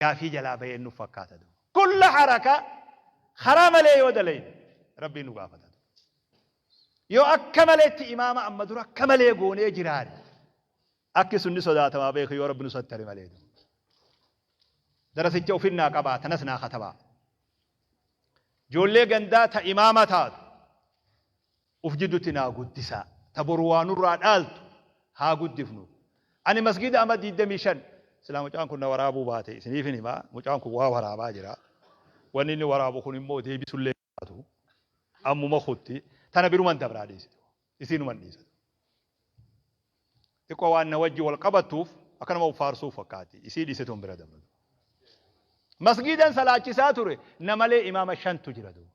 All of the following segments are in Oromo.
Gaafii jalaa baheen nu fakkaata duuba. Kulla harakaa karaa malee yoo dalayne Rabbiin nu gaafata duuba. Yoo akka maleetti imaama amma dura akka malee goonee jiraanne akki sun ni sodaatamaa beeku yoo Rabbi nu sattare malee duuba. Darasicha ofin naa qabaa tanas naa katabaa. Ijoollee gandaa ta imaama taatu uf jiddutti naa guddisaa. Ta boru waa nurraa dhaaltu haa guddifnu. Ani masgiida ama 25 silaa mucaan kun na waraabuu baate isiniifin hima mucaan kun waa waraabaa jira. Wanni inni waraabu kun immoo deebisullee baatu ammuma kutti tana biruman dabraa dhiisitu. Isiinuman dhiisatu. Xiqqoo waan na wajji wal qabattuuf akkanuma uf faarsuuf fakkaatti. Isii dhiisetuun bira dabra. Masgiidan salaachisaa ture na malee imaama shantu jira duuba.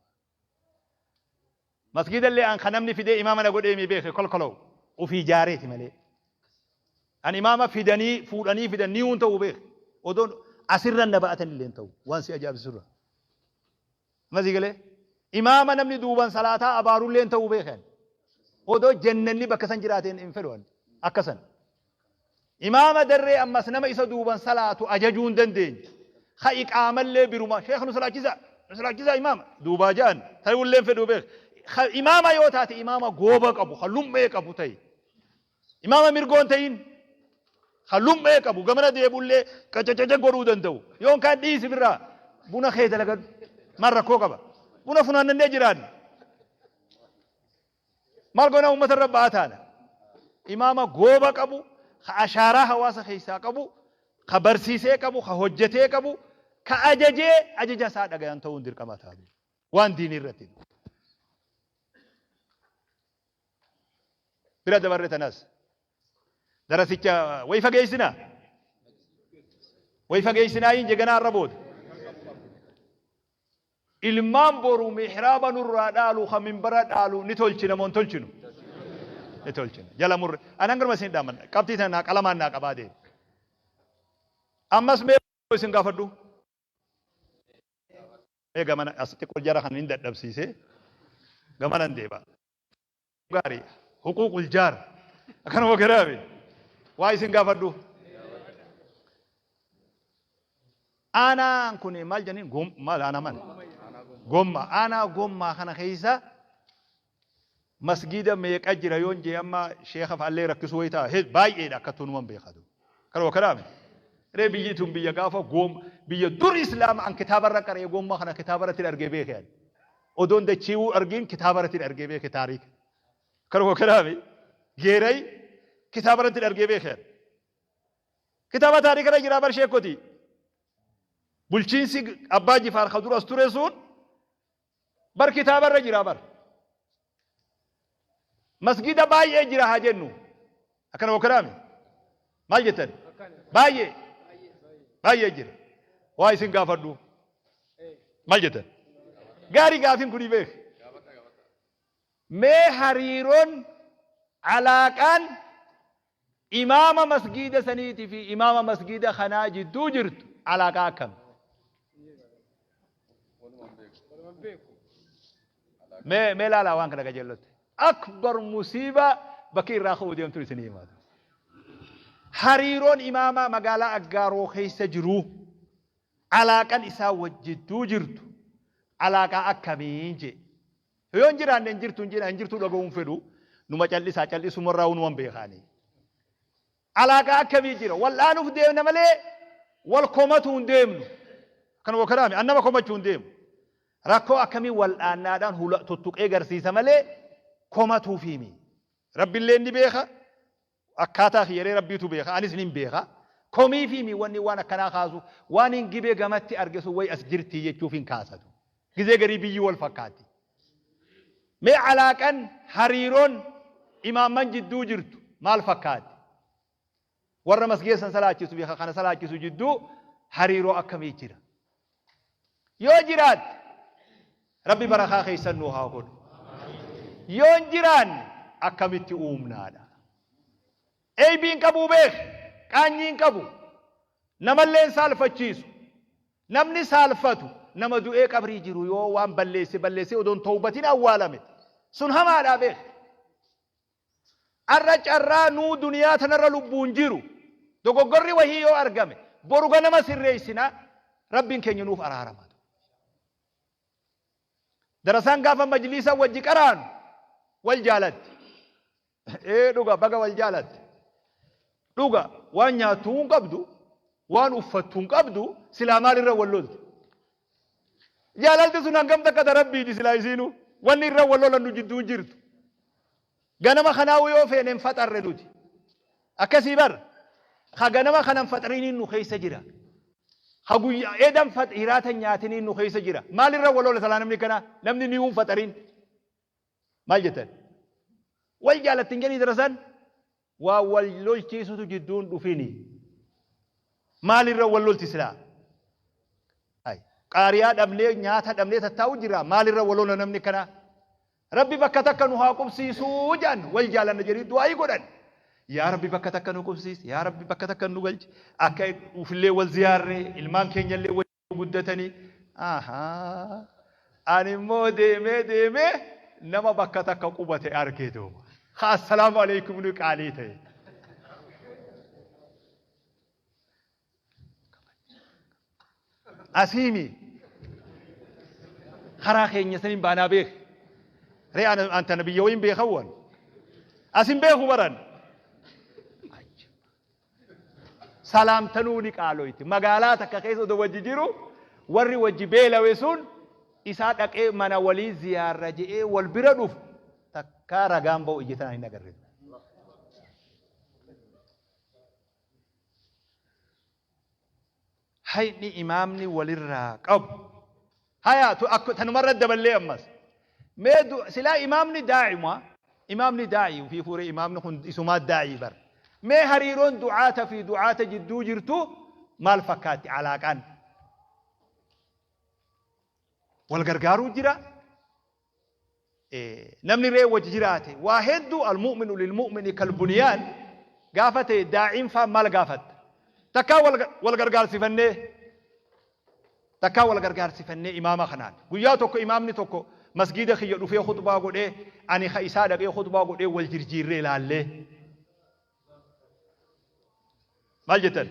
Masgiidallee an ka namni fidee imaama na godhee mi beeke kolkolow ufii jaareeti malee. An imaama fidanii fuudhanii fidan ni ta'uu beeke. Odoon asirra na ba'atan illee hin ta'u waan si ajaa'ibsiisurra. Amma sii galee? Imaama namni duuban salaataa abaarullee hin ta'uu beeke ani. Odoo jennanni bakka san jiraateen hin fedhu ani. Akka san. Imaama darree ammas nama isa duuban salaatu ajajuu hin dandeenye. Ka iqaamallee biruma sheekh nu salaachisaa nu salaachisaa imaama duubaa ja'an ta'ullee hin fedhu beek. Ka imaama yoo taate imaama gooba qabu ka lummee qabu ta'i. Imaama mirgoo hin ta'in. Ka lummee qabu gamana deebullee qacacaca godhuu danda'u. Yoon kaan dhiisi birraa buna kee dalagadhu. Maal rakkoo qaba? Buna funaannannee jiraanna. Maal goona uummata irra ba'aa taana. Imaama gooba qabu, ka ashaaraa hawaasa keessaa qabu, ka barsiisee qabu, ka hojjetee qabu, ka ajajee ajaja isaa dhagayan ta'uun dirqama ta'a. Waan diinii irratti. Bira dabarre tanas. Darasicha way fageessinaa? Way fageessinaa hin jeganaa irra booda. Ilmaan boru mihraaba nurraa dhaalu ka minbara dhaalu ni tolchina moo hin tolchinu? Ni tolchina. Jala murre. Ani hanganuma isin dhaaman. Qabxii tana naa qalamaan naa qabaa deema. Ammas mee isin gaafadhu. Mee gamana as xiqqoo jara kan hin dadhabsiise gamanan deema. Gaarii huquuqul jaar akkanuma garaame waa isin gaafadhu. Aanaan kun maal jedhaniin maal aanaa maal? Gomma. Aanaa gommaa kana keessa masgiida meeqa jira yoon jee amma sheekha fa'allee rakkisuu wayii ta'a baay'eedha akka tunuman beekatu. Kanuma kanaami. Ree biyyi tun biyya gaafa goom biyya dur islaama an kitaabarra qara'ee gommaa kana kitaabarratti argee beeke ani. Odoon dachiiwuu argiin kitaabarratti argee beeke taariika. Kanuma kanaami. Geeray kitaabarratti argee beeke ani. Kitaaba taariika irra jiraa bar sheekoti. Bulchiinsi abbaa jifaar ka duras ture sun Bar kitaaba irra jira bar. Masgida baay'ee jira haa jennu. Akkana wakkanaami. Maal jettan? Baay'ee. Baay'ee jira. Waa isin gaafadhu. Maal jettan? Gaarii gaafin kuni beek. Mee hariiroon alaaqaan Imaama masgiida saniitii fi imaama masgiida kanaa jidduu jirtu alaaqaa akkami? Mee mee laalaa waan kana qajeellotti. Akbar musiibaa bakki irraa ka'uu deemtu isinii himaatu. Hariiroon imaamaa magaalaa Aggaaroo keessa jiru alaaqan isaa wajjidduu jirtu alaaqaa akkamiin jee. Yoo hin jiraanne hin jirtu hin jedha hin jirtuu dhaga'uu hin fedhu numa callisaa callisumarraa numan beekaanii. Alaaqaa akkamii jira wal'aanuuf deemna malee wal komatuu hin deemnu. Kan wal kanaami an nama komachuu hin deemu. Rakkoo akkamii wal'aannaadhaan hula tuttuqee garsiisa malee komatuufiimi. Rabbillee ni beeka Akkaataa kiyya ree Rabbiitu beeka anis nin beeka komiifii mi wanni waan akkanaa kaasu waan hin gibee gamatti arge sun way as jirtii jechuuf hin kaasatu gizee garii biyyi wal fakkaatti mee alaaqan hariiroon imaamman jidduu jirtu maal fakkaatti warra masgiida san salaachisu fi kana salaachisu jidduu hariiroo akkamii jira Yoo jiraatte Rabbi barakaa keessan nuu haa godhu. Yoo hin jiraanne akkamitti uumnaadha. Eeybii hin qabuu beeki. Qaanyii hin qabu. Namallee hin saalfachiisu. Namni saalfatu nama du'ee qabrii jiru yoo waan balleesse balleessee odoo hin tawbatin awwaalame sun hamaadhaa beeki. Ar'a carraa nuu duniyaa tanarra lubbuun jiru dogoggorri wahii yoo argame boru ganama sirreessina. Rabbiin keenya nuuf araarama. Darasaan gaafa majliisa wajji qaraanu wal jaalatti. Ee dhuga baga wal jaalatte. Dhuga waan nyaattu hin qabdu, waan uffattu hin qabdu, silaa maalirra wal lolti? Jaalalti sun hangam takka ta Rabbiiti silaa isiinu wanni irra wal lolan nu jidduu hin jirtu. Ganama kanaa'uu yoo feene hin faxarre nuti. Akkasii bar. Ka ganama kana hin faxariniin nu keessa jira. Ka guyyaa edan fax hiraata hin nyaatiniin nu keessa jira. Maalirra wal lola silaa namni kanaa? Namni niyuu hin faxarin. Maal jettan? Wal jaalatti hin jedhii darasan waa wal lolchiisutu jidduun dhufini. Maalirra wal lolti silaa? Ay, qaariyaa dhabnee nyaata dhabnee tattaa'u jira. Maalirra wal lola namni kanaa? Rabbi bakka takka nu haa qubsiisuu jedhan wal jaalanna jedhanii du'aayii godhan. Yaa Rabbi bakka takka nu qubsiisi. Yaa Rabbi bakka takka nu galchi. Akka ufillee wal ziyaarree ilmaan keenyallee wal guddatanii ahaa ani immoo deemee deemee nama bakka takka qubate arge duuba ha assalaamu alaikum nu qaalii ta'e. Asiimi karaa keenya saniin baanaa beek ree an tana biyya wayiin beekawwan asin beeku baran Salaamtanuu ni qaaloyti. Magaalaa takka keessa odoo wajji jiru warri wajji beelawe sun isaa dhaqee mana walii ziyaarra je'ee wal bira dhufu takkaa ragaan ba'u ija tanaan hin agarre. Hayni imaamni walirraa qabu. Haya tu akka tanumarra daballee ammas. Mee du silaa imaamni daa'ima imaamni daa'ii ofii fuuree imaamni kun isumaa daa'ii bar. Mee hariiroon du'aata fi du'aata jidduu jirtu maal fakkaatti alaaqaan? Wal gargaaruu jira. Namni ree wajji jiraate waa hedduu almu'minu lilmu'mini kalbuniyaan gaafa ta'e daa'iin faa maal gaafatta? Takkaa wal gargaarsifannee takkaa wal gargaarsifannee imaama kanaan guyyaa tokko imaamni tokko masgiida kiyya dhufee khutbaa godhee ani ka isaa dhaqee khutbaa godhee wal jirjiirree ilaallee maal jettan?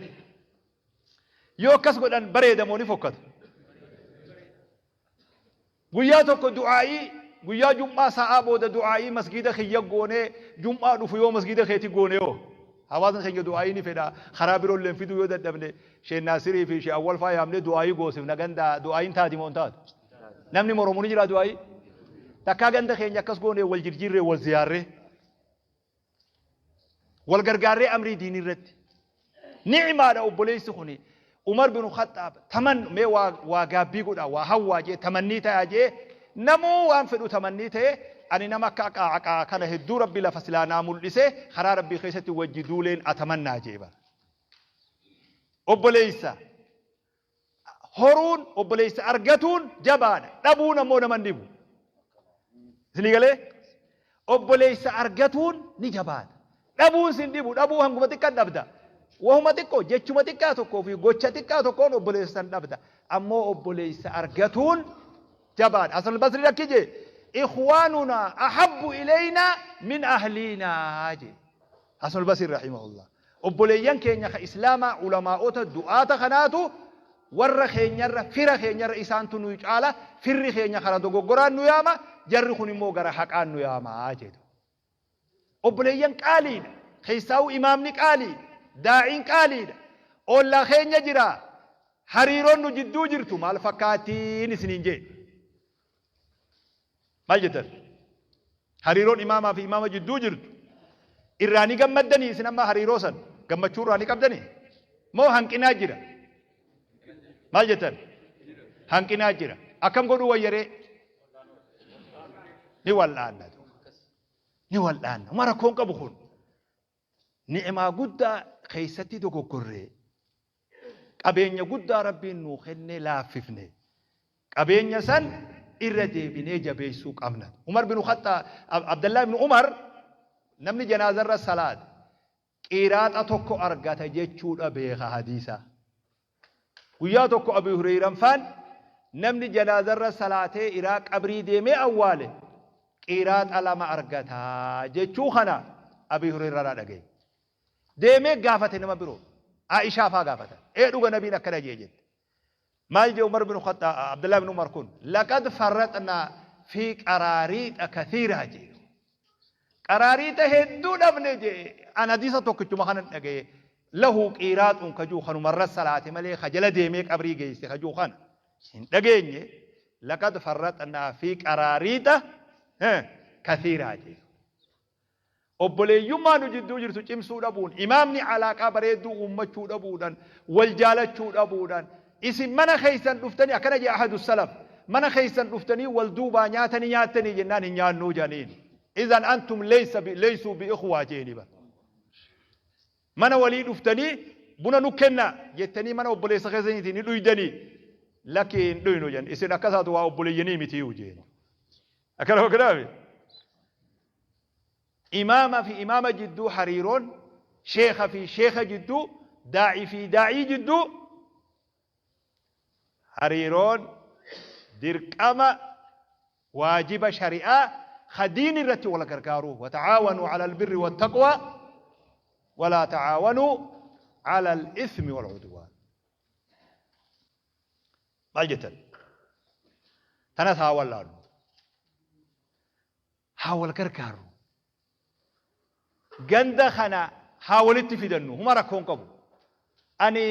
Yoo akkas godhan bareeda moo ni fokkata? Guyyaa tokko du'aa'ii guyyaa jum'aa sa'aa booda du'aa'ii masgiida kiyya goonee jum'aa dhufu yoo masgiida keeti goone hoo? Hawaasni keenya du'aa'ii ni fedha. Karaa biroolleen fiduu yoo dadhabne Sheek Naasirii fi Sheek Awwal faa yaamnee du'aa'ii goosifna ganda du'aa'iin taati moo hin taatu? Namni moromu ni jira du'aa'ii? Takkaa ganda keenya akkas goonee wal jirjiirree wal ziyaarree. Wal gargaarree amrii diinii irratti. Ni'maadha obboleessi kuni. Umar bin Khaxxaab taman mee waa waa gaabbii godha waa hawwaa jee tamannii ta'a jee namuu waan fedhu tamannii ta'e ani nama akka aqaa kana hedduu rabbi lafa silaa naa mul'ise karaa rabbii keessatti wajji duuleen atamannaa jee bara. Obboleessa horuun obboleessa argatuun jabaadha. Dhabuun ammoo nama hin dhibu. Isinii galee? Obboleessa argatuun ni jabaata. Dhabuun sin dhibu. Dhabuu hanguma xiqqaan dhabda. Wahuma xiqqoo jechuma xiqqaa tokkoo fi gocha xiqqaa tokkoon obboleessa san dhabda. Ammoo obboleessa argatuun jabaadha. Hasan al-Basri akki jee ikhwaanunaa ahabbu ilaynaa min ahliinaa jee. Hasan al-Basri rahimahullah. Obboleeyyan keenya ka Islaamaa ulamaa'ota du'aata kanaatu warra keenyarra fira keenyarra isaantu nuyi caala firri keenya kara dogoggoraan nu yaama jarri kun immoo gara haqaan nu yaama jedhu. Obboleeyyan qaaliidha. Keessaa'uu imaamni qaaliidha. Daa'iin qaaliidha. Oollaa keenya jira. Hariiroon nu jidduu jirtu maal fakkaattiin isiniin jee. Maal jettan? Hariiroon imaamaa fi imaama jidduu jirtu irraa ni gammaddanii isin amma hariiroo san gammachuu irraa ni qabdanii? Moo hanqinaa jira? Maal jettan? Hanqinaa jira. Akkam godhuu wayyaree? Ni wal'aanna. Ni wal'aanna. Uma rakkoon qabu kun. Ni'imaa guddaa keessatti dogoggorree. Qabeenya guddaa Rabbiin nuu kenne laaffifne. Qabeenya san irra deebinee jabeessuu qabna. Umar bin Khaxxaab, Abdallah ibn Umar namni janaazarra salaate qiraaxa tokko argata jechuudha beeka hadiisa. Guyyaa tokko Abu Hureyran faan namni janaazarra salaatee iraa qabrii deemee awwaale qiraaxa lama argata jechuu kana Abi Hureyraraa dhagaye. Deemee gaafate nama biroo. Aishaa faa gaafatan. Ee dhuga nabiin akkana jee jette. Maal jee Umar bin Khaxxaab Abdullah bin Umar kun laqad farraxnaa fi qaraariixa kathiiraa jee. Qaraariixa hedduu dhabne jee an hadiisa tokkichuma kanan dhagaye lahu qiiraaxuun ka juu kanumarra salaate malee ka jala deemee qabrii geesse ka juu kana hin dhageenye laqad farraxnaa fi qaraariixa kathiiraa jee. Obboleeyyummaa nu jidduu jirtu cimsuu dhabuun, imaamni alaaqaa bareedduu uummachuu dhabuudhan, wal jaalachuu dhabuudhan, isin mana keessan dhuftanii akkana jee ahadu salaf, mana keessan dhuftanii wal duubaa nyaata ni nyaattanii jennaan hin nyaannuu jedhaniin. Izan antum laysa bi laysuu bi ikhwaa jeeni bar. Mana walii dhuftanii buna nu kennaa jettanii mana obboleessa keessaniitii ni dhuydanii lakkii hin dhuynu jedhan isin akkasaatu waa obboleeyyanii mitiiyu jeeni. Akkana akkanaami. Imaama fi imaama jidduu hariiroon, sheekha fi sheekha jidduu, daa'ii fi daa'ii jidduu hariiroon dirqama waajiba shari'aa ka diin irratti wal gargaaruu wata'aawanuu ala albirri wattaqwaa walaa ta'aawanuu ala al-ithmi wal udwaan. Maal jettan? Tanas haa wallaallu. Haa wal gargaarru. Ganda kana haa walitti fidannu. Huma rakkoon qabu. Ani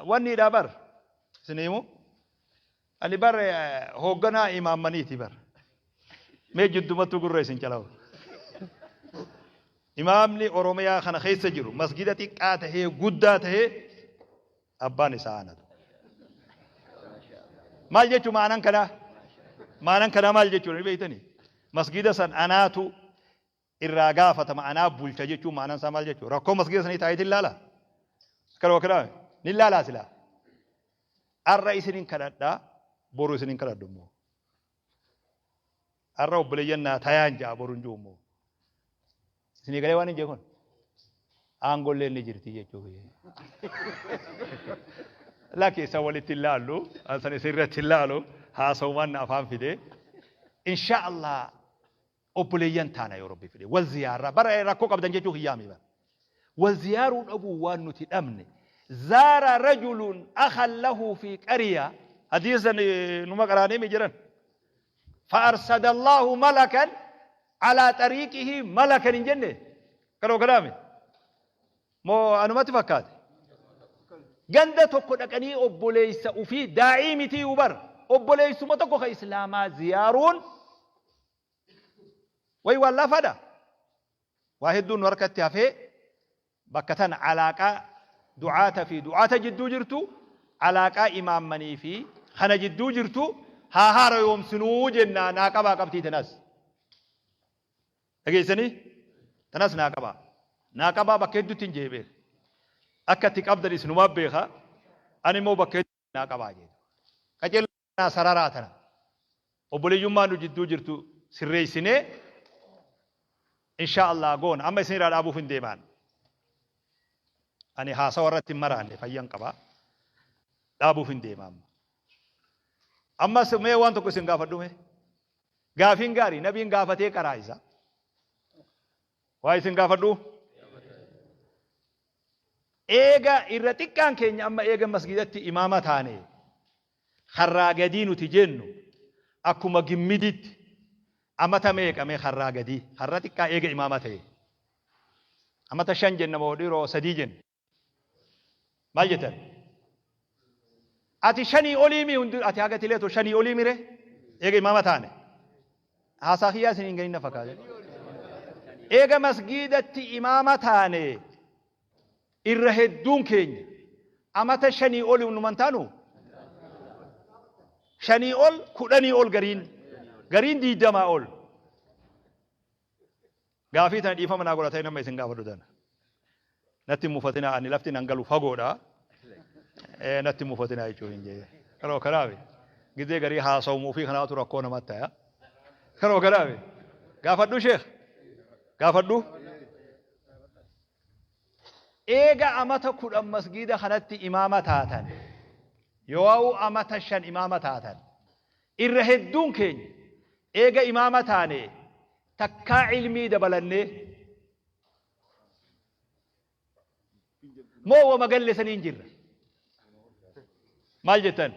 wanniidha bar. Isin himu. Ani bar hoogganaa imaammaniiti bar. Mee jiddumattuu gurra isin calawa. Imaamni Oromiyaa kana keessa jiru masgida xiqqaa tahee guddaa tahee abbaan isaa anatu. Maal jechuu ma'anan kanaa? Ma'anan kanaa maal jechuudha ni beektanii? Masgiida san anaatu irraa gaafatama anaa bulcha jechuun ma'anan isaa maal jechuudha? Rakkoo masgiida sanii taa'eetiin laala? Akkana akkana ni laalaa silaa? Arra isinin kadhadhaa boru isinin kadhadhu immoo. Arra obboleeyyan naa tayaan ja'a boru hin jiru immoo. Isinii galee waan hin jee kun. Aangolleen ni jirti jechuu kiyya. Lakki isa walitti hin laallu, san isin irratti hin laalu, haasawumaan na afaan fide. Insha Allah obboleeyyan taana yoo Rabbi fide. Wal ziyaarraa bara rakkoo qabdan jechuu kiyyaami bara. Wal ziyaaruu dhabuu waan nuti dhabne. Zaara rajulun akhan lahu fi qariya. Hadiisa san numa qaraanee mi jiran. Fa'arsada Allahu malakan alaa xariiqihi malakan hin jenne. Kanoo kanaami. Moo anumatti fakkaate? Ganda tokko dhaqanii obboleessa ufii daa'ii mitii bar obboleessuma tokko ka islaamaa ziyaaruun Way waan laafaadha. Waa hedduun nu harkatti hafee bakka tana alaaqaa du'aata fi du'aata jidduu jirtu, alaaqaa imaammanii fi kana jidduu jirtu haa haarayoomsinuu jennaa naa qabaa qabxii tanas. Dhageessanii? Tanas naa qabaa. Naa qabaa bakka hedduutti hin jee beeka. Akka itti qabdan isinumaa beeka. Ani immoo bakka hedduutti naa qabaa jee. Qajeelaa sararaa tana. Obboleeyyummaa nu jidduu jirtu sirreessinee inshaa Allah goona. Amma isin irraa dhaabuuf hin deemaan. Ani haasawa irratti hin maraanne fayyan qaba. Dhaabuuf hin deema amma. Ammas mee waan tokko isin gaafadhu mee. Gaafiin gaarii nabiin gaafatee qaraa isa. Waa isin gaafadhu. Eega irra xiqqaan keenya amma eega masgidatti imaama taane karraa gadii nuti jennu akkuma gimmiditti amata meeqa mee karraa gadii karra xiqqaa eega imaama ta'e amata 5 jenna moo dhiiroo 3 jenna maal jettan ati shanii olii mi hundi ati haga tileeto shanii olii mire eega imaama taane haasaa kiyyaa isin hin gahin na fakkaate eega masgiidatti imaama taane Irra hedduun keenya amata shanii oli numan taanu? Shanii ol, kudhanii ol gariin. Gariin diiddamaa ol. Gaafii tana dhiifama naa godha ta'e nama isin gaafadhu tana. Natti hin mufatinaa ani lafti nan galu fagoodha. Natti hin mufatinaa jechuun hin jee. Yeroo kanaafi gizee garii haasawumuu fi kanaatu rakkoo namatti ta'a. Yeroo kanaafi gaafadhu sheekh gaafadhu. Eega amata 10 masgiida kanatti imaama taatan, yooawuu amata 5 imaama taatan, irra hedduun keenya eega imaama taanee takkaa ilmii dabalannee moo wama galle saniin jirra? Maal jettan?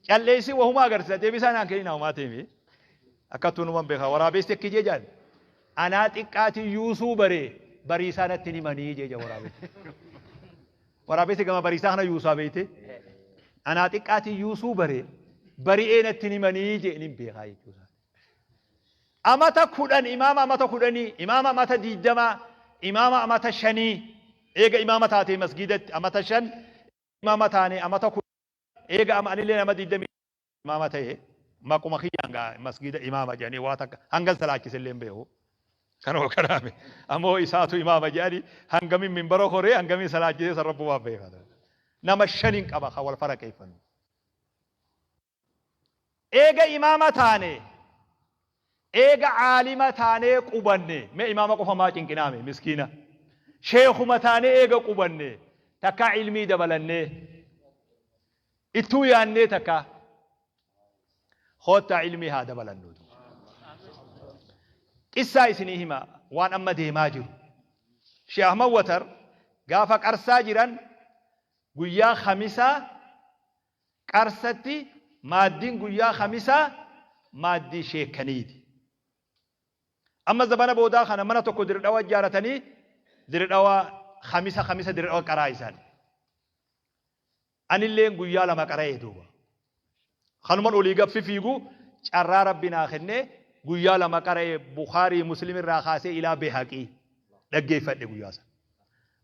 Calleessi wahuma agarsiisa deebisaa naan kenninaa homaa teemi. Akkattuu numan beeka waraabessi akki jee jaan. Anaa xiqqaatiin yuusuu baree bariisaa natti hin himanii jee jaa waraabessi. Waraabessi gama bariisaa kana yuusaa beeyte. Anaa xiqqaatiin yuusuu baree bari'ee natti hin himanii jee nin beekaa jechuusaa. Amata 10 imaama amata kudhanii, imaama amata 20, imaama amata shanii, eega imaama taatee masgiidatti amata 5, imaama taane amata 10, eega ama anillee nama 20 imaama ta'e, maquma kiyyaan gaa masgiida imaama jedhanii waa takka hangan salaachise illee hin beeku. Kanuma kanaame. Ammoo isaatu imaama jedhanii hangamin minbara koree hangamin salaachisee san rabbumaaf beeka. Nama shaniin qaba kan wal faraqeeffannu. Eega imaama taane, eega aalima taanee qubanne, mee imaama qofa maa cinqinaa mee miskiina. Sheekhuma taanee eega qubanne, takkaa ilmii dabalannee, ittuu yaannee takkaa. Koottaa ilmii haa dabalannu. Qissaa isinii hima waan amma deemaa jiru. Sheekh Ahmad Watar gaafa qarsaa jiran guyyaa Khamisaa Qarsatti maaddiin guyyaa Khamisaa maaddii sheekkaniiti. Amma zabana boodaa kana mana tokko Dirdhawa ijaaratanii Dirdhawa Khamisa Khamisa Dirdhawa qaraa isaan. Anilleen guyyaa lama qara'e duuba. Kanuman olii gad fifiigu carraa Rabbi naa kennee guyyaa lama qara'e Bukhaarii Muslim irraa kaasee ilaa Behaqii dhaggeeffadhe guyyaa sana.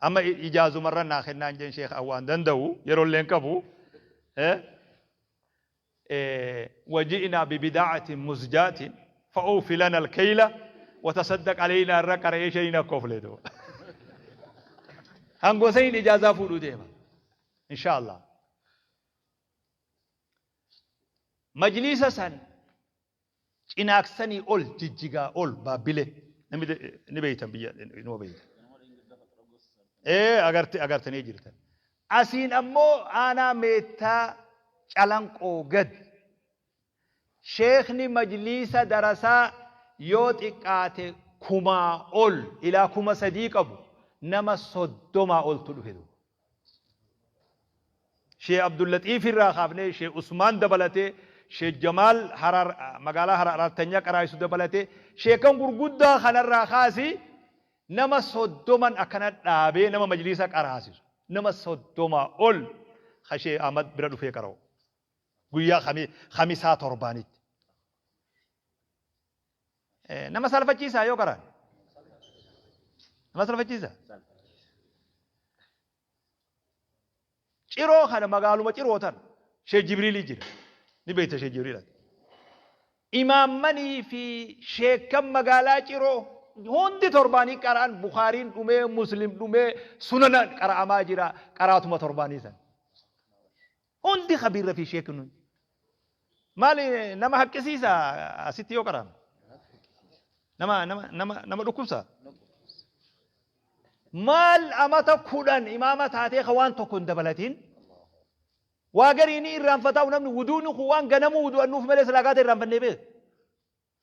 Amma ijaazumarra naa kennaan jeen sheekh an waan danda'u yerollee hin qabu. Waji'naa bibidaacatin muzjaatin fa'uufi lana alkeyla watasaddaq aleynaa irra qara'ee shaniin akka oflee duuba. Hangoo saniin ijaazaa fuudhuu deema. Insha Allah. Majliisa san Cinaaksanii ol Jijjigaa ol Baabbile namni ni beeytan biyya numa beeytan. Ee agarte agartanii jirtan. Asiin ammoo aanaa Meettaa Calanqoo gad sheekhni majliisa darasaa yoo xiqqaate kumaa ol ilaa 3000 qabu nama 30 oltu dhufe duuba. Sheeh Abdullaxiif irraa kaafnee Sheeh Usmaan dabalatee Sheeh Jamaal Harar magaalaa Harar Araattanyaa qaraayisu dabalatee sheekan gurguddaa kanarraa kaasi nama soddoman akkana dhaabee nama majliisa qaraasisu nama 30 ol ka Sheeh Ahmad bira dhufee qara'u guyyaa khamisaa torbaanitti. Nama salfachiisaa yoo qaraan? Nama salfachiisa? Ciroo kana magaaluma ciroo tan Sheekh Jibriilii jira. Ni beekta Sheekh Jibriil ati. Imaammanii fi sheekkan magaalaa ciroo hundi torbaanii qara'an Bukaariin dhumee Muslim dhumee sunana qara'amaa jira qaraatuma torbaanii san. Hundi kabiirra fi sheekni hundi. Maali nama haqqisiisa asitti yoo qara'ame? Nama nama nama nama dhukkubsa? Maal amata 10 imaama taatee ka waan tokko hin dabalatin? Waa garii ni irraanfataa namni wuduuni kun waan ganamuu wudu'annuuf malee silaa gaata irraanfannee beeka.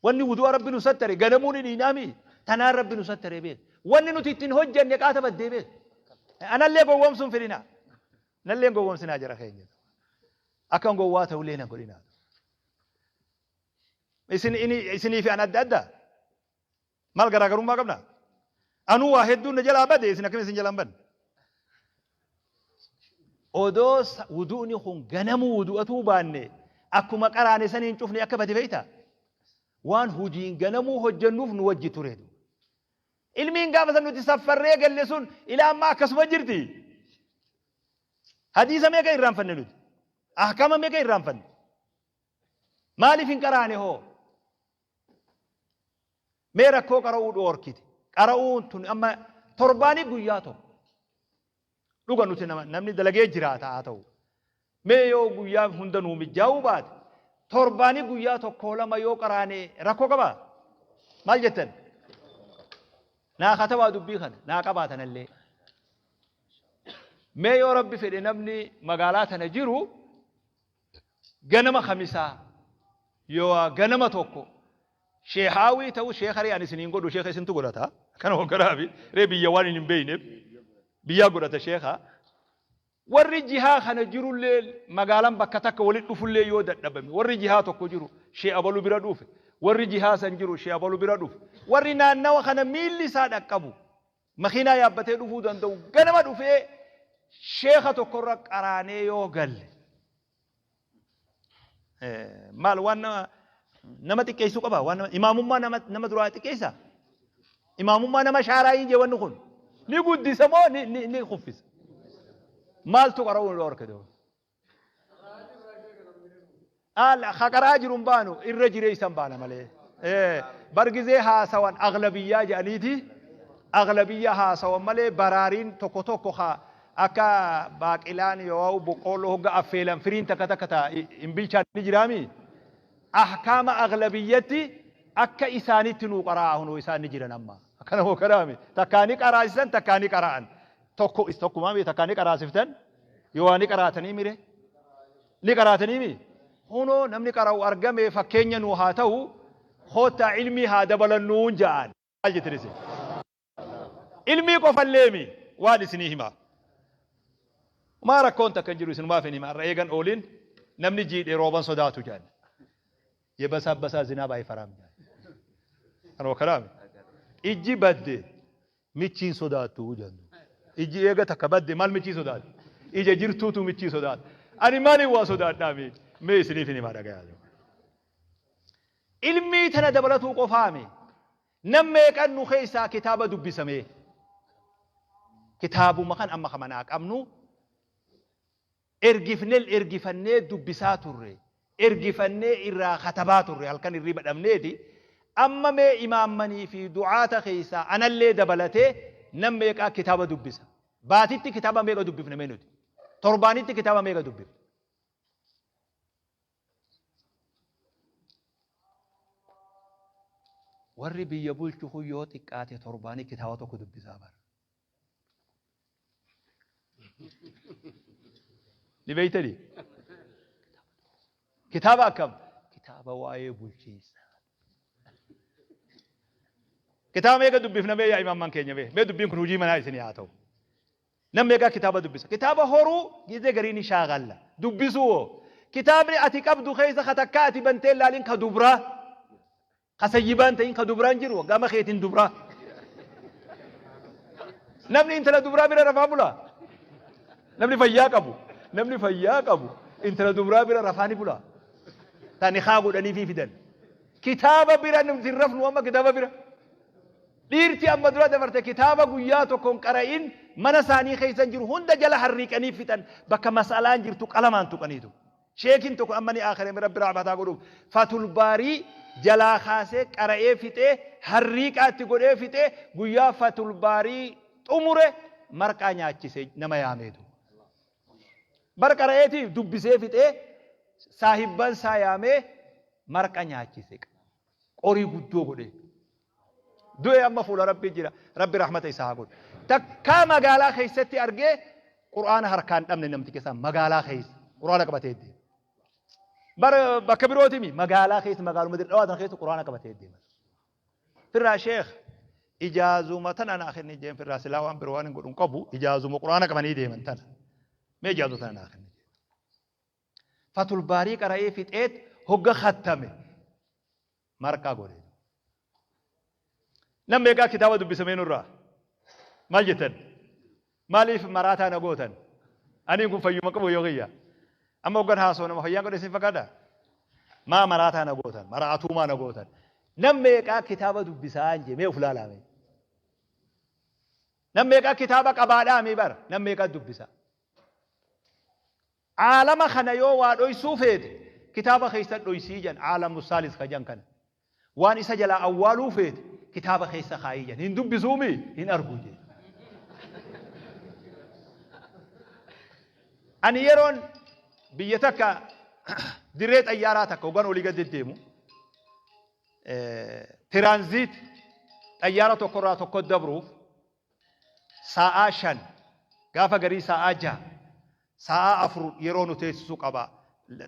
Wanni wudu'a Rabbi nu sattare ganamuu ni dhiinaami tanaan Rabbi nu sattare beek. Wanni nuti ittiin hojjanne qaata baddee beek. Anallee gowwoomsuun fedhinaa. Nallee hin gowwoomsinaa jara keenya. Akkan gowwaa ta'ullee na godhinaa. Isin isinii fi an adda adda. Maal garaagarummaa qabna? Anuu waa hedduun na jalaa bade isin akkamiin isin jalaa hin badne? Odoo wudu'ni kun ganamuu wudu'atuu baanne akkuma qaraane saniin cufne akka bade beektaa? Waan hujiin ganamuu hojjennuuf nu wajji ture. Ilmiin gaafa san nuti saffarree galle sun ilaa ammaa akkasuma jirti. Hadiisa meeqa irraanfanne nuti? Ahkama meeqa irraanfanne? Maaliif hin qaraane hoo? Mee rakkoo qara'uu dhoorkite. Qara'uun tun amma torbaanii guyyaa tokko. Dhuga nuti nama namni dalagee jiraata haa ta'u. Mee yoo guyyaa hunda nuu mijjaa'uu baate torbaanii guyyaa tokkoo lama yoo qaraane rakkoo qabaa? Maal jettan? Naa katabaa dubbii kana naa qabaatanallee. Mee yoo rabbi fedhe namni magaalaa tana jiru ganama khamisaa yoo ganama tokko sheehaawii ta'u sheeka ree ani isiniin godhu sheeka isintu godhata kana hogganaafi ree biyya waan hin beeyneef biyyaa godhata sheeka Warri jihaa kana jirullee magaalaan bakka takka walitti dhufullee yoo dadhabame, warri jihaa tokko jiru shee abalu bira dhufe, warri jihaa san jiru shee abalu bira dhufe, warri naannawa kana miilli isaa dhaqqabu makiinaa yaabbatee dhufuu danda'u ganama dhufee sheekha tokkorra qaraanee yoo galle, maal waan nama xiqqeessuu qaba? Waan imaamummaa nama duraa xiqqeessa? Imaamummaa nama shaaraa hin jee? Wanni kun ni guddisa moo ni kuffisa? Maaltu qara'uu nu dhorke? Doo ka qaraa jiru hin baanu, irra jireessan baana malee. Bargizee haasawan aglabiyyaa jedhaniiti, aglabiyyaa haasawan malee, baraariin tokko tokko ka akka baaqilaan yoo boqqoolloo hogga affeelan firiin takka takka ta hin bilchaanne ni jiraami. Ahkaama aglabiyyatti akka isaanitti nuu qara'aa, hunoo isaan ni jiran amma. Akkana moo kanaami? Takkaa ni qaraasisan, takkaa ni qara'an. Tokko tokkumaa mi? Takkaa ni qaraasiftan yoo waa ni qaraatanii mire, ni qaraatanii mi? Hunoo namni qara'u argame, fakkeenya nuu haa ta'u, koottaa ilmii haa dabalannuun ja'an. Maal jettan isin? Ilmii qofalleemi, waan isinii himaa. Maa rakkoon takka hin jiru, isinumaaf hin hima. Har'a eegan oolin namni jiidhe rooban sodaatu jedhan. የበሳበሳ ዝናብ አይፈራም jedhan. Kanuma kanaami. Ijji badde michiin sodaattu jedhan. Ijji eega takka badde maal michii sodaatti? Ija jirtuutu michii sodaata. Ani maaliin waa sodaadhaa mee? Mee isiniif hin himaa, dhagayaa. Ilmii tana dabalatuu qofaami. Nam meeqan nu keessaa kitaaba dubbisamee? Kitaabuma kan amma kamanaa qabnu ergifnel ergifannee dubbisaa turre, ergifannee irraa katabaa turre, halkan hirriba dhabneeti. Amma mee imaammanii fi du'aata keessaa anallee dabalatee nam meeqaa kitaaba dubbisa? Baatitti kitaaba meeqa dubbifna mee nuti? Torbaanitti kitaaba meeqa dubbifna? Warri biyya bulchu kun yoo xiqqaate torbaanii kitaaba tokko dubbisaa bara. Ni beeytanii? Kitaaba akkam? Kitaaba waa'ee bulchiinsa. Kitaaba meeqa dubbifna mee yaa imaamman keenya mee? Mee dubbiin kun hojii manaa isinii haa ta'u. Nam meeqaa kitaaba dubbisa? Kitaaba horuu gizee garii ni shaagalla. Dubbisuu hoo? Kitaabni ati qabdu keessa ka takkaa ati bantee laalin ka dubraa. Ka sayyibaan ta'in ka dubraan jiru gama keetiin dubraa. Namni intala dubraa bira rafaa bula. Namni fayyaa qabu. Namni fayyaa qabu intala dubraa bira rafaa ni bula. Tani haa godhanii fi fidan. Kitaaba bira nuti hin rafnu amma kitaaba bira. Dhiirti amma dura dabarte kitaaba guyyaa tokko hin qara'in mana isaanii keessa jiru hunda jala harriiqanii fixan, bakka mas'alaan jirtu qalamaan tuqaniitu. Sheekin tokko amma ni aakhirame, Rabbi rahmataa godhuuf, Fatul Baarii jalaa kaasee qara'ee fixee, harriiqaa itti godhee fixee, guyyaa Fatul Baarii xumure marqaa nyaachise nama yaameetu. Bar qara'eeti dubbisee fixee, saahibban isaa yaamee marqa nyaachise. Qorii guddoo godhee. Du'e, amma fuula Rabbii jira. Rabbi rahmata isaa haa godhu. Takkaa magaalaa keessatti argee Qur'aana harkaan dhabne namticha isaa, magaalaa keessa Qur'aana qabatee deema. Bara bakka birootimi, magaalaa keessa, magaaluma Dirre Dhawaa tana keessa Qur'aana qabatee deema. Firraa sheekh ijaazuma tana naa kenni jeen, firraa silaa waan biroo waan hin godhu hin qabu, ijaazuma Qur'aana qabanii deeman tana. Mee ijaazuma tana naa kenni jeen. Fatul Baarii qara'ee fixeet hogga khattame marqaa godhe. Nam meeqaa kitaaba dubbisamee nurraa? Maal jettan? Maaliif maraataa na gootan? Aniin kun fayyuma qabu yoo kiyya. Amma hoggan haasoo nama fayyaan godhe isin fakkaata? Maa maraataa na gootan? Maraatuumaa na gootan? Nam meeqaa kitaaba dubbisaa hin jee, mee uf laalaa mee? Nam meeqaa kitaaba qabaadhaa mee bara? Nam meeqaa dubbisa? Aalama kana yoo waa dhoysuu feete kitaaba keessa dhoysii jedhan, aalamu saalis ka jedhan kana. Waan isa jalaa awwaaluu feete kitaaba keessa kaayii jedhan. Hin dubbisuumi hin argu jedhe. Ani yeroon biyya takka dirree xayyaaraa takka hoggan olii gad deddeemu, tiraanziit xayyaara tokkorraa tokko dabruuf saa'aa 5, gaafa garii saa'aa 6, saa'aa 4 yeroo nu teessisu qaba.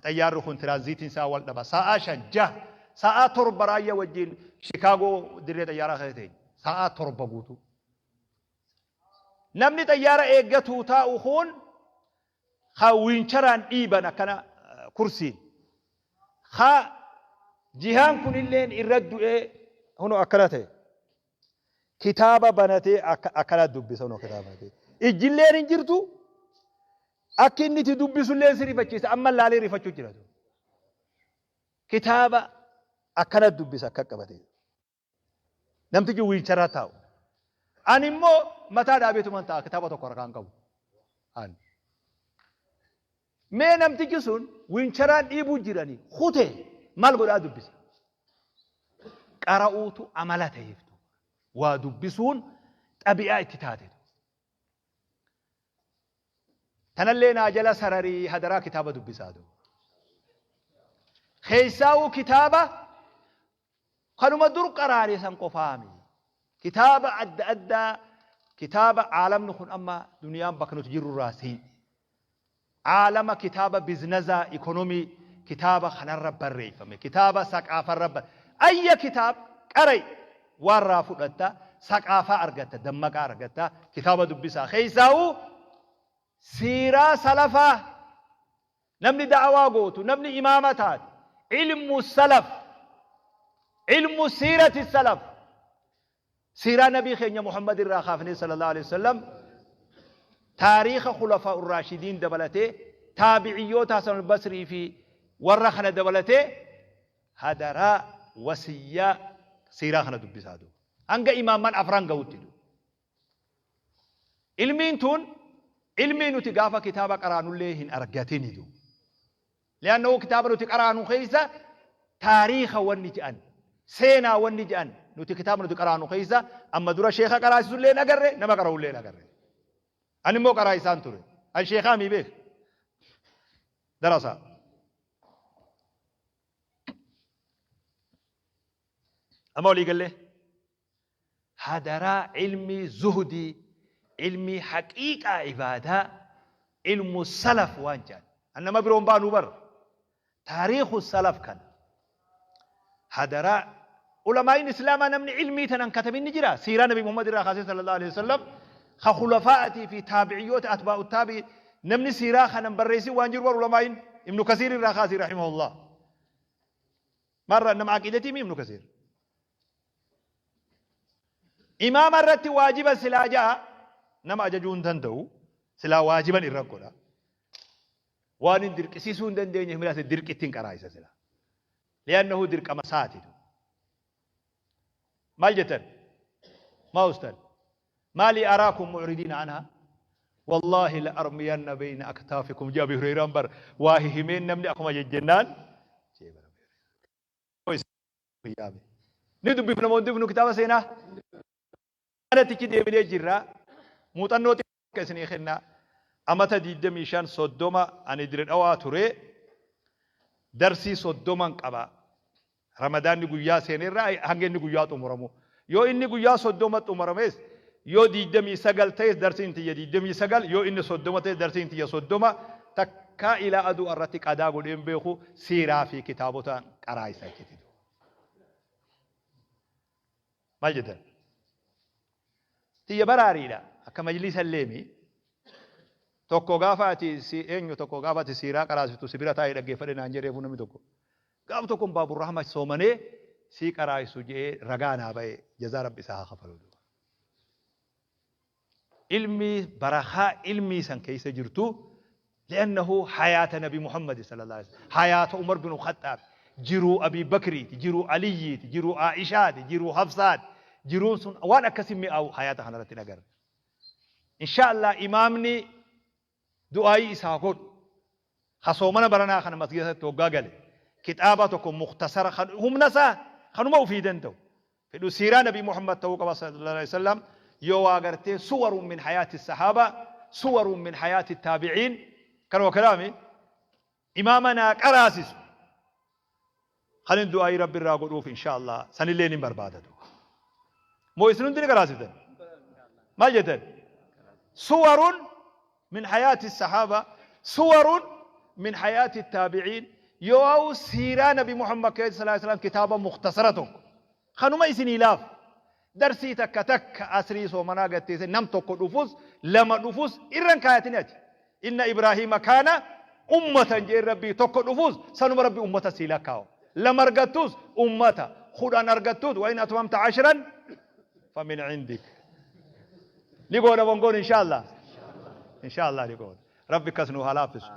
Xayyaarri kun tiraanziitiin isaa wal dhaba. Saa'aa 5, 6, saa'aa 7 raayyaa wajjin Shikaagoo dirree xayyaaraa keessa teenya. Saa'aa 7 guutuu. Namni xayyaara eeggatu taa'u kun ka wiincharaan dhiiban akkana kursiin ka jihaan kunilleen irra du'ee hunoo akkana ta'e kitaaba banatee akkana dubbisa hunoo kitaaba banatee ijjilleen hin jirtu akki inni itti dubbisulleen si rifachiisa amma laalee rifachuu jira kitaaba akkana dubbisa akka qabatee. Namtichi wiilcharaa taa'u. Ani immoo mataa dhaabeetuman taa'a kitaaba tokko harkaan qabu. Ani. Mee namtichi sun wiilcharaan dhiibuu jiranii kutee maal godhaa dubbisa? Qara'uutu amala ta'eef waa dubbisuun xabi'aa itti taate. Tanallee naa jala sararii hadaraa kitaaba dubbisaa duuba. Keessaawuu kitaaba Kanuma dur qaraane san qofaami. Kitaaba adda addaa kitaaba aalamni kun amma duniyaan bakka nuti jirru irraa seente. Aalama kitaaba biznazaa ikonomii kitaaba kanarra barreeffame kitaaba saqaafarra bar ayya kitaab qara'i waarraa fudhatta saqaafaa argatta dammaqaa argatta kitaaba dubbisaa keessaa'u siiraa salafaa Namni da'awaa gootu, namni imaama taate, ilmu salaf, ilmu siirati salaf, siiraa nabii keenya Muhammad irraa kaafnee sallallahu alaihi wasallam taariikha khulafaa urraashidiin dabalatee taabiciyyoota Hasan al-Basrii fi warra kana dabalatee hadaraa wasiyyaa siiraa kana dubbisaa duuba. Hanga imaamman afran gahutti duuba. Ilmiin tun ilmii nuti gaafa kitaaba qaraanullee hin argatini du. Li'annahu kitaaba nuti qaraanu keessa taariika wanni jedhan seenaa wanni jedhan nuti kitaaba nuti qaraanu keessa amma dura sheeka qaraasisullee hin agarre nama qara'ullee hin agarre. Ani immoo qaraa isaan ture. An sheekaa mii beek. Darasaa. Amma walii gallee. Hadaraa ilmii zuhdii, ilmii haqiiqaa ibaadaa, ilmu salaf waan jedhan. An nama biroo hin baanuu bar. Taariikhu salaf kana. Hadaraa ulamaa'iin islaamaa namni ilmii tanan katabin ni jira. Siiraa Nabi Muhammad irraa kaasee sallallahu alaihi wasallam ka khulafaa'atii fi taabiciyyoota atbaa'u taabi'i namni siiraa kanan barreessin waan jiru bar ulamaa'iin Ibnu Kasiir irraa kaasii rahimahullah. Marra nama aqiidatii mi Ibnu Kasiir? Imaama irratti waajiba silaa ja'a nama ajajuu hin danda'u silaa waajiban irra godha. Waan hin dirqisiisuu hin dandeenye himilaase dirqitti hin qaraayisa silaa. Li'annahu dirqama saati. Maal jettan? Maa ustan? Maalii araakum mucridiina anhaa? Wallaahi la armiyanna beeyna aktaafikum jee Abi Hurayraan bar waa hihimeen namni akkuma jejjennaan jee bara. Yaame. Ni dubbifna moo hin dubbifnu kitaaba seenaa? Kanatti deebinee jirra. Muuxannoo xiqqoo isinii kenna. Amata 25 30 ani dire dhawaa ture. Darsii 30n qaba. Ramadaanni guyyaa seenerraa hanga inni guyyaa xumuramu. Yoo inni guyyaa 30 xumurames yoo 29 ta'es darsiin tiyya 29 yoo inni 30 ta'es darsiin tiyya 30 takkaa ilaa aduu irratti qadaa godheen beeku siiraa fi kitaabota qaraayisa jechuudha. Maal jettan? Tiyya baraariidha. Akka majlisa illee Tokko gaafa ati si eenyu tokko gaafa ati siiraa qaraasistu si bira taa'ee dhaggeeffadhe naan jedhee namni tokko. Gaaf tokko Baaburrahma soomanee sii qaraayisu jedhee ragaa naa ba'e jazaa rabbi isaa haa kafalu. Ilmii barakaa ilmii san keessa jirtu li'annahu hayaata nabi Muhammad sallallahu alaihi wasallam hayaata Umar bin Khaxxaab jiruu Abi Bakriiti jiruu Aliyyiiti jiruu Aishaati jiruu Hafsaati jiruun sun waan akkasii mi'aawu hayaata kanarratti hin agarre. Insha Allah imaamni du'aayii isaa godhu ka soomana baranaa kana masgiidatti hoggaa gale kitaaba tokko muktasara kan humna isaa kanuma ufii danda'u fedhu siiraa nabi Muhammad ta'uu qaba sallallahu alaihi wasallam yoo waa gartee suwarun min hayaati sahaaba suwarun min hayaati taabiciin kanuma kalaami imaama naa qaraasisu kanin du'aayii rabbi irraa godhuuf insha Allah sanillee ni barbaadatu moo isin hundi ni qaraasiftan maal jettan suwarun min hayaati sahaaba suwarun min hayaati taabiciin yoo siiraa nabi Muhammad keessa sallallahu alaihi wasallam kitaaba muktasara tokko Kanuma isinii laafu. Darsii takka takka asrii soomanaa gad teessee nam tokko dhufus lama dhufus irra hin kaayatini ati. Inna Ibraahiima kaana ummatan jeen Rabbii tokko dhufuus sanuma Rabbi ummata sii lakkaawa. Lama argattuus ummata, 10 argattuus wa in atmamta ashran famin indik. Ni goona moo hin goonu inshaa Allah? Inshaa Allah ni goona. Rabbi akkas nuu haa laaffisu.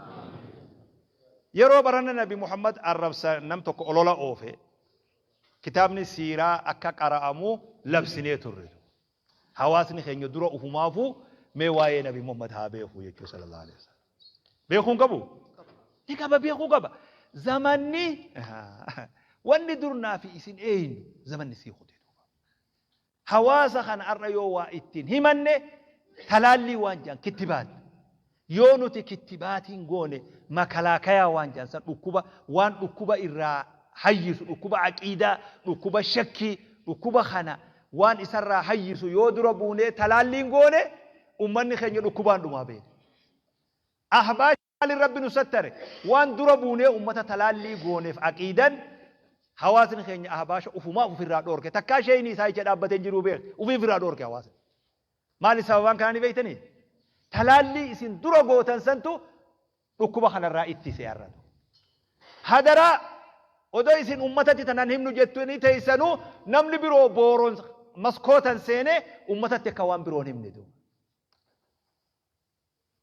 Yeroo barana Nabi Muhammad arrabsa nam tokko olola oofe kitaabni siiraa akka qara'amu labsinee turre. Hawaasni keenya dura ufumaafuu mee waa'ee Nabi Muhammad haa beeku jechuu sallallahu alaihi wasallam. Beekuu hin qabu? Ni qaba beekuu qaba. Zamanni wanni dur naa fi isin eeynu zamanni sii kute duuba. Hawaasa kana har'a yoo waa ittiin himanne talaallii waan jedhan kittibaat. Yoo nuti kittibaatiin goone makalaakayaa waan jedhan san dhukkuba waan dhukkuba irraa hayyisu dhukkuba aqiidaa dhukkuba shakkii dhukkuba kana waan isarraa hayyisu yoo dura buunee talaalliin goone ummanni keenya dhukkubaan dhumaa beeka. Ahbaash maalin Rabbi nu sattare waan dura buunee ummata talaallii gooneef aqiidan hawaasni keenya ahbaasha ufumaaf ufirraa dhoorke takkaa sheeyni isaa jecha dhaabbatee hin jiruu beek ufii ufirraa dhoorke hawaasni. Maali sababaan kanaa ni beektanii? Talaallii isin dura gootan santu dhukkuba kanarraa ittise har'a. Hadaraa odoo isin ummatatti tanan himnu jettanii teessanuu namni biroo booron maskootan seenee ummatatti akka waan biroo hin himne duuba.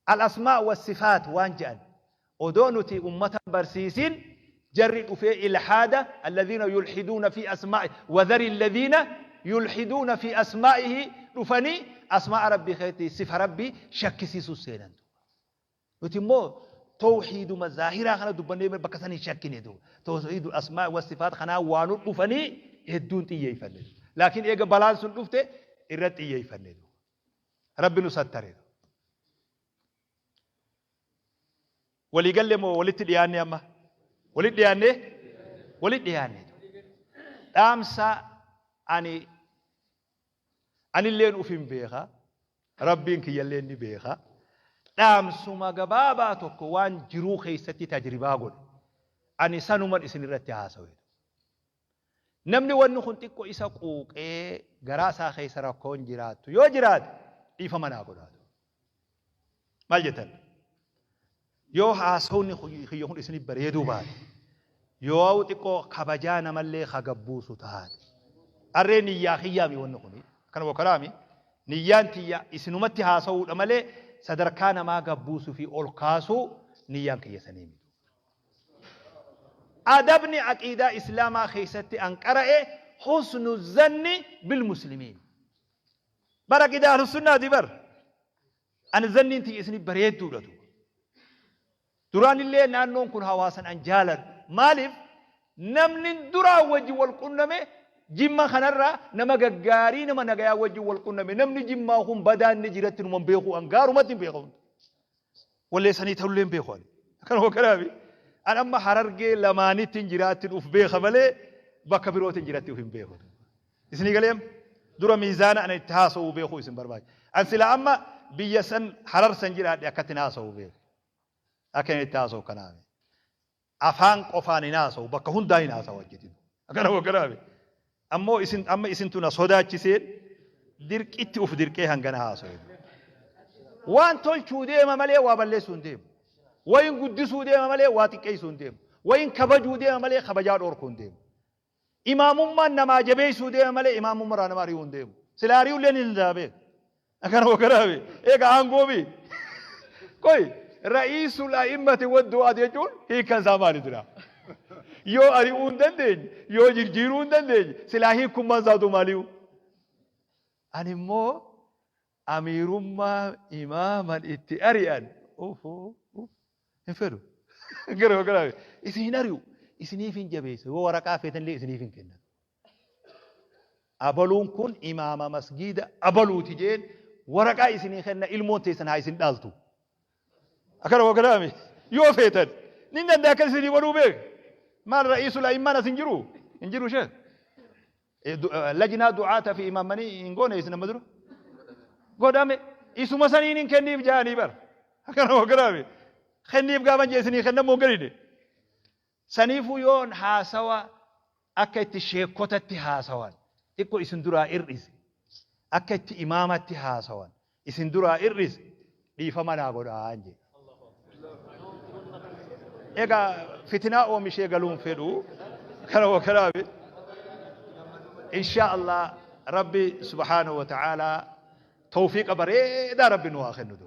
Al-asmaa wa sifaat waan jedhan odoo nuti ummata hin barsiisin jarri dhufee ilhaada alladhiina yulhiduuna fi asmaa'i wadhari alladhiina yulhiduuna fi asmaa'ihi dhufanii asmaa'a rabbii keessatti sifa rabbii shakkisiisuu seenan duuba. Nuti immoo tawhiiduma zaahiraa kana dubbannee bakka san hin shakkine duuba. Tawhiidul asmaa'i wa sifaat kanaa waanu dhufanii hedduun xiyyeeffanne. Laakiin eega balaan sun dhufte irratti xiyyeeffanne duuba. Rabbi nu sattare. Walii galle moo walitti dhiyaanne amma? Walitti dhiyaanne? Walitti dhiyaanne. Dhaamsa ani anilleen uf hin beeka. Rabbiin kiyyalleen ni beeka. Dhaamsuma gabaabaa tokko waan jiruu keessatti tajribaa godhe. Ani sanuman isin irratti haasawe. Namni wanni kun xiqqo isa quuqee garaa isaa keessa rakkoon jiraattu yoo jiraate dhiifama naa godhaatu. Maal jettan? Yoo haasawni kiyya kun isinif bareeduu baate, yoo xiqqoo kabajaa namallee ka gabbuusu taate. Arree niyyaa kiyyaami wanni kuni. Akkana bokkaraami. Niyyaan tiyya isinumatti haasawuudha malee sadarkaa namaa gabbuusuu fi ol kaasuu niyyaan kiyya sanii miti. Adabni aqiidaa Islaamaa keessatti an qara'e husnu zanni bil muslimiin. Bar aqiidaa ahlussunnaati bar. Ani zanniin tiyya isinif bareedduudha duuba. Duraan illee naannoon kun hawaasan an jaaladhu. Maaliif namni duraan wajji wal qunname jimma kanarraa nama gaggaarii nama nagayaa wajji wal qunname namni jimmaa kun badaan ni jiratti numan beeku an gaarumatti hin beeku. Wallee sanii ta'ullee hin beeku ani. Akkanuma kanaafi an amma harargee lamaanitti hin jiraattin uf beeka malee bakka birootti hin jiratti uf hin beeku. Isinii galee amma? Dura miizaana ana itti haasa'uu beekuu isin barbaachisa. An sila amma biyya san harar san jiraadhe akkatti hin haasa'u beeku. Akka inni itti haasa'u kanaafi. Afaan qofaan hin haasa'u bakka hundaa hin haasa'u achitti. Akkanuma kanaafi. Ammoo isin amma isintu na sodaachiseen dirqitti uf dirqee hangana haasa'e. Waan tolchuu deema malee waa balleessuu hin deemu. Wayin guddisuu deema malee waa xiqqeessuu hin deemu. Wayin kabajuu deema malee kabajaa dhorkuu hin deemu. Imaamummaan namaa jabeessuu deema malee imaamummarraa nama ari'uu hin deemu. Sila ari'uullee ni danda'a beek. Akkana wakaraabe eega aangoo bi. Qoy ra'iisul a'immati waddu'aat jechuun hiikkan isaa maali jira? Yoo ari'uu hin dandeenye, yoo jirjiiruu hin dandeenye, silaa hiikkummaan isaatu maaliyu? Ani immoo amiirummaa imaaman itti ari'an ufuu hin fedhu. Gara wakaraabe isin hin ari'u, isiniif hin jabeessa, yoo waraqaa feetanillee isiniif hin kennan. Abaluun kun imaama masgiida abaluuti jeen waraqaa isinii kenna ilmoon teessan haa isin dhaaltu. Akkana wakkanaami yoo feetan nin danda'a akkas isinii godhuu beek. Maal ra'iisul a'immaan as hin jiru hin jiru sheek. Lajnaa du'aata fi imaammanii hin goone isin amma dura. Godhame isuma saniin hin kenniif jaanii bar. Akkana wakkanaami kenniif gaafan jee isinii kennamoo hin kennine. Saniifuu yoon haasawa akka itti sheekkotatti haasawan xiqqo isin duraa ir'ise, akka itti imaamatti haasawan isin duraa ir'ise dhiifama naa godhaan jedhe. Egaa fitinaa oomishee galuun fedhu kana wakanaafi insha Allah Rabbi subhaanahu wa ta'ala tawfiiqa bareedaa Rabbi nu haa kennu.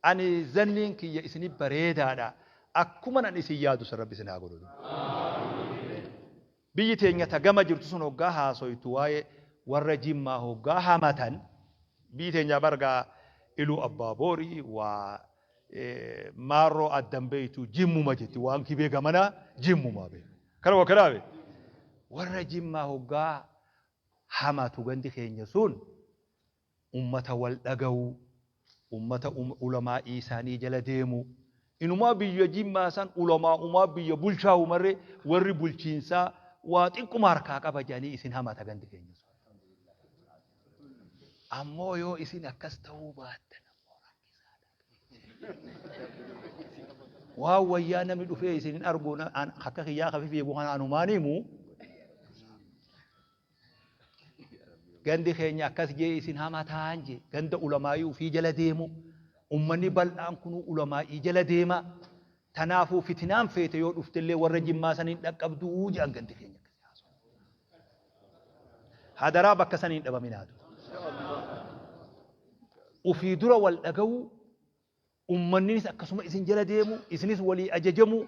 Ani zanniin kiyya isini bareedaadha. Akkuma nan isin yaadu san Rabbi isin haa godhu. Biyyi teenya ta gama jirtu sun hoggaa haasoytu waa'ee warra Jimmaa hoggaa hamatan, biyyi teenya bargaa Iluu Abbaa Boorii waa maarroo addan beeytu Jimmuma jetti, waan kibee gamanaa Jimmumaa beeku. Kana wakkanaa beeku. Warra Jimmaa hoggaa hamatu gandi keenya sun ummata wal dhaga'u, ummata ulamaa'ii isaanii jala deemu. Inumaa biyya Jimmaa san ulamaa'umaa biyya bulchaahu marree warri bulchiinsaa waa xiqquma harkaa qaba jedhanii isin hamata gandi keenya sun. Ammoo yoo isin akkas ta'uu baattan ammoo rakkisaadha. Waan wayyaa namni dhufee isin hin argu akka kiyyaa kafi fiigu kana anumaan himu. Gandi keenya akkas jee isin hamataan jee, ganda ulamaa'ii ufii jala deemu, ummanni bal'aan kunuu ulamaa'ii jala deema, tanaafuu fitinaan feete yoo dhuftellee warra Jimmaa saniin dhaqqabduu jedhan gandi keenya akkasi haasawu. Hadaraa bakka saniin dhabaminaatu. Ufii dura wal dhaga'uu, ummanninis akkasuma isin jala deemu, isinis walii ajajamuu,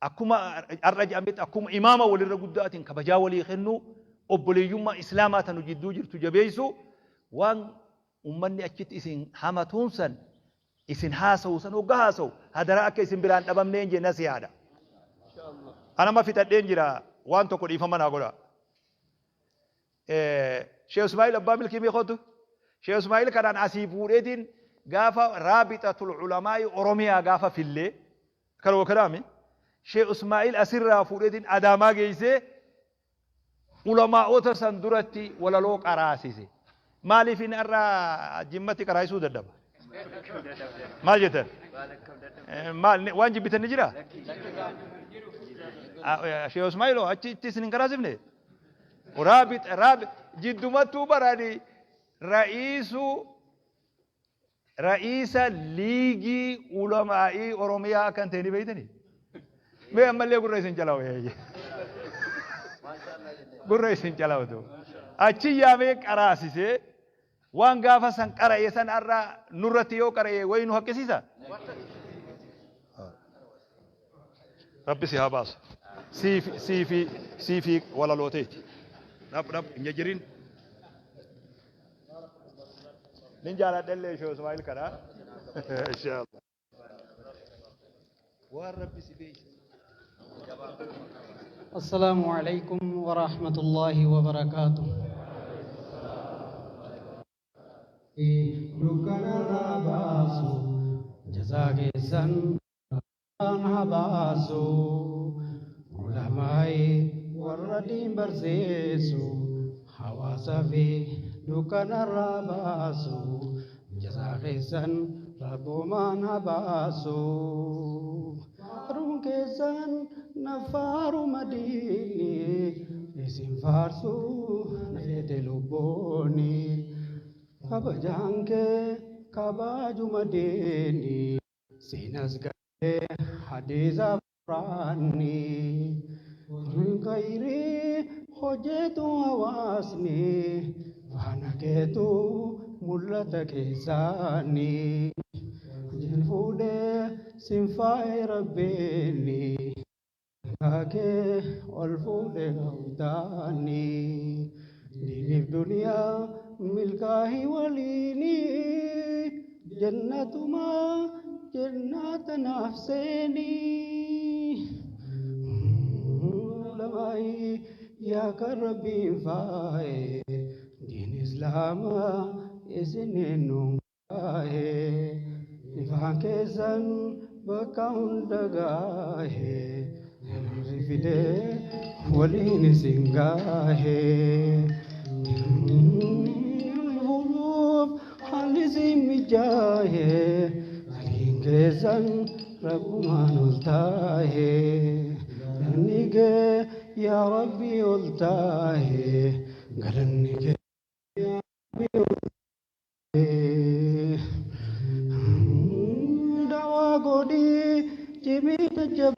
Akkuma har'a jedhametti akkuma imaama walirra guddaatiin kabajaa walii kennuu, obboleeyyummaa Islaamaa tanu jidduu jirtu jabeessuu, waan ummanni achitti isin hamatuun san isin haasawu san hogga haasawu hadaraa akka isin biraan dhabamneen jee nasihaadha. Anama fixadheen jira, waan tokko dhiifama naa godha. Sheekh Ismaa'il Abbaa Milkii mee kootu. Sheekh Ismaa'il kanaan asii fuudheetiin gaafa Raabixatul Ulamaa'i Oromiyaa gaafa fillee kanuma kanaami Sheekh Ismaa'il asirraa fuudheetiin Adaamaa geessee ulamaa'ota san duratti walaloo qaraasise. Maaliif inni har'a Jimmatti qaraasisuu dadhaba? Maal jettan? Maal waan jibbitan ni jira? Sheekh Ismaa'il achi itti isin hin qaraasifne? Raabix raab jiddumattuu barani ra'iisuu ra'iisa liigii ulamaa'ii Oromiyaa akka hin ta'e ni beektanii? Mee ammallee gurra isin calawu. Gurra isin calawtu. Achi yaamee qaraasisee waan gaafa san qara'e san har'a nurratti yoo qara'e wayi nu haqqisiisa? Rabbi si haa baasu. Siifi siifi siifi walalooteeti. Dhab dhab hin jajjirin. Nin jaaladhellee ishee Ismaa'il kana. Inshallah. Waan Rabbi si beeksise. Assalaamu alaikum wa rahmatullahi wa barakaatuh. Dukkanarraa baasu, jazaa keessan haa baasu, ulamaa'i warra diin barsiisu, hawaasa fi dukkanarraa baasu, jazaa keessan Rabbumaan haa baasu. Faaruun keessan na faaruma diinni isin faarsu na feete lubbuuni, kabajaan kee kabajuma diinni siinas gahee hadiisa quraanni, khayrii hojjetu hawaasni faana keetu mul'ata keessaani, jil fuudhee sin faaye rabbiini, kee ol fuudhe gooftaani, diiniif duniyaa milkaahii waliini, jannatumaa jannata naaf seenii. Ulamaa'ii yaa kan rabbiin faaye, diin islaamaa isiniin nuun gaahe, ifaan keessan bakka hunda gaahe, rabbi fidee waliin isin gaahe. Fuudhuuf haalli isin mijaahe, galiin keessan rabbumaan ol taahe, galanni kee yaa rabbi ol taahe, galanni kee yaa rabbi ol taahe. Dawaa godhii Cimii jajjaba.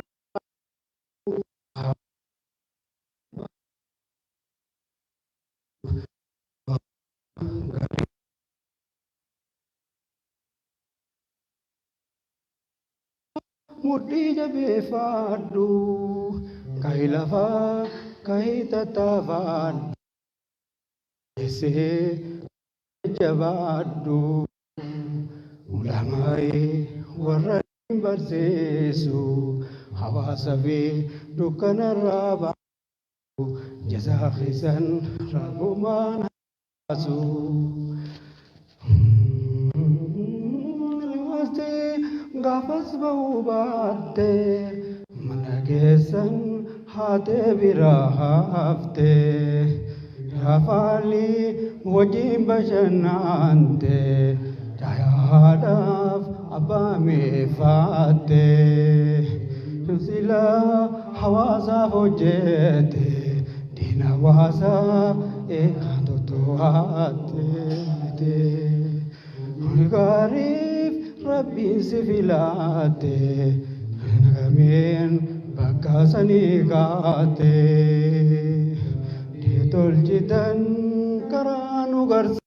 Mudhii jabeeffadhu, ka'i lafaa ka'i tattaafadhu, keessee jabaadhu. Ulamaa'ii warra barsiisu, hawaasa fi dukkanarraa baasu, jazaa keessan rabbumaan haasu. Gaafas ba'uu baatte, mana keessan haatee biraa hafte, yaafaalii wajjin bashannante, haadhaaf abbaa miiffatte, silaa hawaasaaf hojjete, diina hawaasaa eegaa tottoo'atte. Gaariif rabbiin si filaate, nagameen bakka sanii kaate, tolchitan karaa nu garsiisa.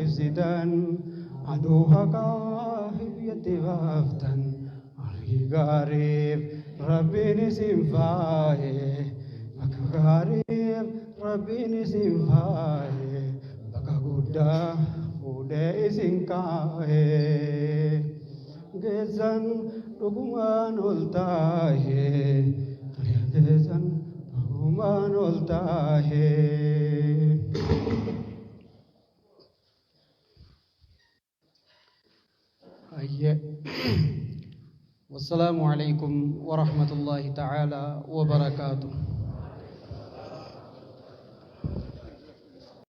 Ibsitan aduu haqaa biyyatti baaftan, argi gaariif rabbiin isin faaye, bakka gaariif rabbiin isin faaye, bakka guddaa fuudhee isin kaa'e. Geessan dhugumaan ol taahe, geessan dhugumaan ol taahe. Ayyee. والسلام عليكم ورحمة الله تعالى وبركاته.